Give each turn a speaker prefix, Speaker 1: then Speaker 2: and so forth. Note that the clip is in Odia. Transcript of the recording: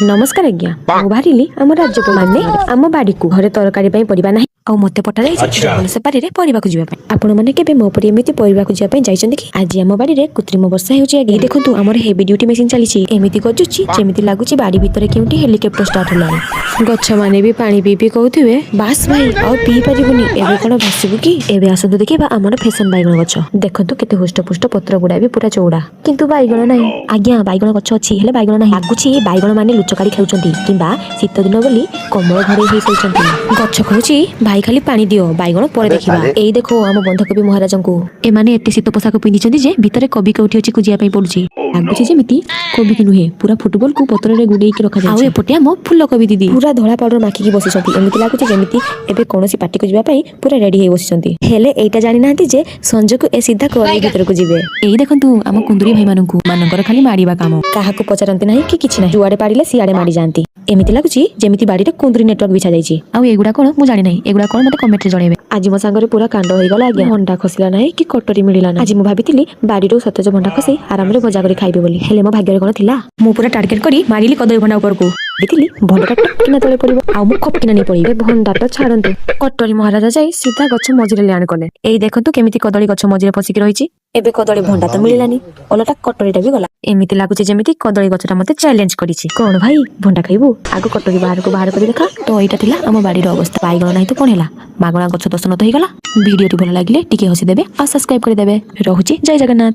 Speaker 1: ନମସ୍କାର ଆଜ୍ଞା, ମୁଁ ବାହାରିଲି ଆମ ରାଜ୍ୟ ମାନେ ଆମ ବାଡିକୁ। ଘରେ ତରକାରୀ ପାଇଁ ପରିବା ନାହିଁ ଆଉ ମତେ ପଠାଯାଇଛି ଜଙ୍ଗଲ ସେପାରିରେ ପରିବାକୁ ଯିବା ପାଇଁ। ଆପଣ ମାନେ କେବେ ମୋ ପରି ଏମିତି ପରିବାକୁ ଯିବା ପାଇଁ ଯାଇଛନ୍ତି କି? ଆଜି ଆମ ବାଡିରେ କୃତ୍ରିମ ବର୍ଷା ହେଉଛି ଆଜ୍ଞା। ଏଇ ଦେଖନ୍ତୁ, ଆମର ହେଭି ଡ୍ୟୁଟି ମେସିନ ଚାଲିଛି। ଏମିତି ଗଜୁଛି, ଯେମିତି ଲାଗୁଛି ବାଡି ଭିତରେ କେଉଁଠି ହେଲିକପ୍ଟର ଷ୍ଟାର୍ଟ ହେଲାଣି। ଗଛ ମାନେ ବି ପାଣି ପିଇ ପିଇ କହୁଥିବେ, "ବାସ୍ ଭାଇ, ଆଉ ପିଇ ପାରିବୁନି, ଏବେ କଣ ଭାସିବୁ କି?" ଏବେ ଆସନ୍ତୁ ଦେଖିବା ଆମର ଫ୍ୟାସନ ବାଇଗଣ ଗଛ। ଦେଖନ୍ତୁ, କେତେ ହୃଷ୍ଟ ପୁଷ୍ଟ, ପତ୍ର ଗୁଡା ବି ପୁରା ଚଉଡା, କିନ୍ତୁ ବାଇଗଣ ନାହିଁ ଆଜ୍ଞା। ବାଇଗଣ ଗଛ ଅଛି, ହେଲେ ବାଇଗଣ ନାହିଁ। ଲାଗୁଛି ବାଇଗଣ ମାନେ ଲୁଚକାଳି ଖେଳୁଛନ୍ତି କିମ୍ବା ଶୀତ ଦିନ ବୋଲି କମଳ ଘୋଡେଇ ହେଇ ଶୋଇଛନ୍ତି। ଗଛ କହୁଛି, "ଭାଇ, ଖାଲି ପାଣି ଦିଅ, ବାଇଗଣ ପରେ ଦେଖିବା।" ଏଇ ଦେଖ ଆମ ବନ୍ଧାକୋବି ମହାରାଜଙ୍କୁ। ଏମାନେ ଏତେ ଶୀତ ପୋଷାକ ପିନ୍ଧିଛନ୍ତି ଯେ ଭିତରେ କୋବି କୋଉଠି ଅଛି ଖୋଜିବା ପାଇଁ ପଡୁଛି। ଲାଗୁଛି ଯେମିତି କୋବିକି ନୁହେଁ, ପୁରା ଫୁଟବଲକୁ ପତ୍ରରେ ଗୁଡେଇକି ରଖାଯାଇଛି। ଆଉ ଏପଟେ ଆମ ଫୁଲକୋବି ଦିଦି ପୁରା ଧଳା ପାଉଡର ମାଖିକି ବସିଛନ୍ତି। ଏମିତି ଲାଗୁଛି ଯେମିତି ଏବେ କୌଣସି ପାର୍ଟିକୁ ଯିବା ପାଇଁ ପୁରା ରେଡି ହେଇ ବସିଛନ୍ତି। ହେଲେ ଏଇଟା ଜାଣିନାହାନ୍ତି ଯେ ସଞ୍ଜକୁ ଏ ସିଧା କରେଇ ଭିତରକୁ ଯିବେ। ଏଇ ଦେଖନ୍ତୁ ଆମ କୁନ୍ଦୁରି ଭାଇମାନଙ୍କୁ, ମାନଙ୍କର ଖାଲି ମାଡ଼ିବା କାମ। କାହାକୁ ପଚାରନ୍ତି ନାହିଁ କି କିଛି ନାହିଁ, ଯୁଆଡେ ପାରିଲେ ସିଆଡେ ମାଡ଼ି ଯାଆନ୍ତି। ଏମିତି ଲାଗୁଛି ଯେମିତି ବାଡିରେ କୁନ୍ଦୁରି ନେଟୱାର୍କ ବିଛା ଯାଇଛି। ଆଉ ଏଗୁଡା କଣ ମୁଁ ଜାଣି ନାହିଁ। ଏଗୁଡା କଣ, ମତେ କମେଣ୍ଟରେ ଜଣେଇବେ। ଆଜି ମୋ ସାଙ୍ଗରେ ପୁରା କାଣ୍ଡ ହେଇଗଲା ଆଜ୍ଞା। ଭଣ୍ଡା ଖସିଲା ନାହିଁ କି କଟରୀ ମିଳିଲା ନାହିଁ। ଆଜି ମୁଁ ଭାବିଥିଲି ବାଡିରୁ ସତେଜ ଭଣ୍ଡା ଖସେଇ ଆରାମରେ ଭଜା କରି ଖାଇବି ବୋଲି। ହେଲେ ମୋ ଭାଗ୍ୟରେ କଣ ଥିଲା? ମୁଁ ପୁରା ଟାର୍ଗେଟ କରି ମାରିଲି କଦଳୀ ଭଣ୍ଡା ଉପରକୁ। ଭାବିଥିଲି ଭଣ୍ଡାଟା ଟପକିନା ତଳେ ପଡିବ ଆଉ ମୁଁ ଖପକିନା ନେଇ ପଳେଇବି। ଏ ଭଣ୍ଡା ତ ଛାଡନ୍ତୁ, କଟରୀ ମହାରାଜା ଯାଇ ସିଧା ଗଛ ମଝିରେ ଲ୍ୟାଣ୍ଡ କଲେ। ଏଇ ଦେଖନ୍ତୁ, କେମିତି କଦଳୀ ଗଛ ମଝିରେ ଫସିକି ରହିଛି। ଏବେ କଦଳୀ ଭଣ୍ଡା ତ ମିଳିଲାନି, ଓଲଟା କଟରୀଟା ବି ଗଲା। ଏମିତି ଲାଗୁଛି ଯେମିତି କଦଳୀ ଗଛଟା ମତେ ଚ୍ୟାଲେଞ୍ଜ କରିଛି। "କଣ ଭାଇ, ଭଣ୍ଡା ଖାଇବୁ? ଆଗ କଟରୀ ବାହାରକୁ ବାହାର କରି ଦେଖା।" ତ ଏଇଟା ଥିଲା ଆମ ବାଡିର ଅବସ୍ଥା। ବାଇଗଣ ନାହିଁ ତ କଣ ହେଲା, ମାଗଣା ଗଛ ଦର୍ଶନ ତ ହେଇଗଲା। ଭିଡିଓଟି ଭଲ ଲାଗିଲେ ଟିକେ ହସିଦେବେ ଆଉ ସବସ୍କ୍ରାଇବ କରିଦେବେ। ରହୁଛି, ଜୟ ଜଗନ୍ନାଥ।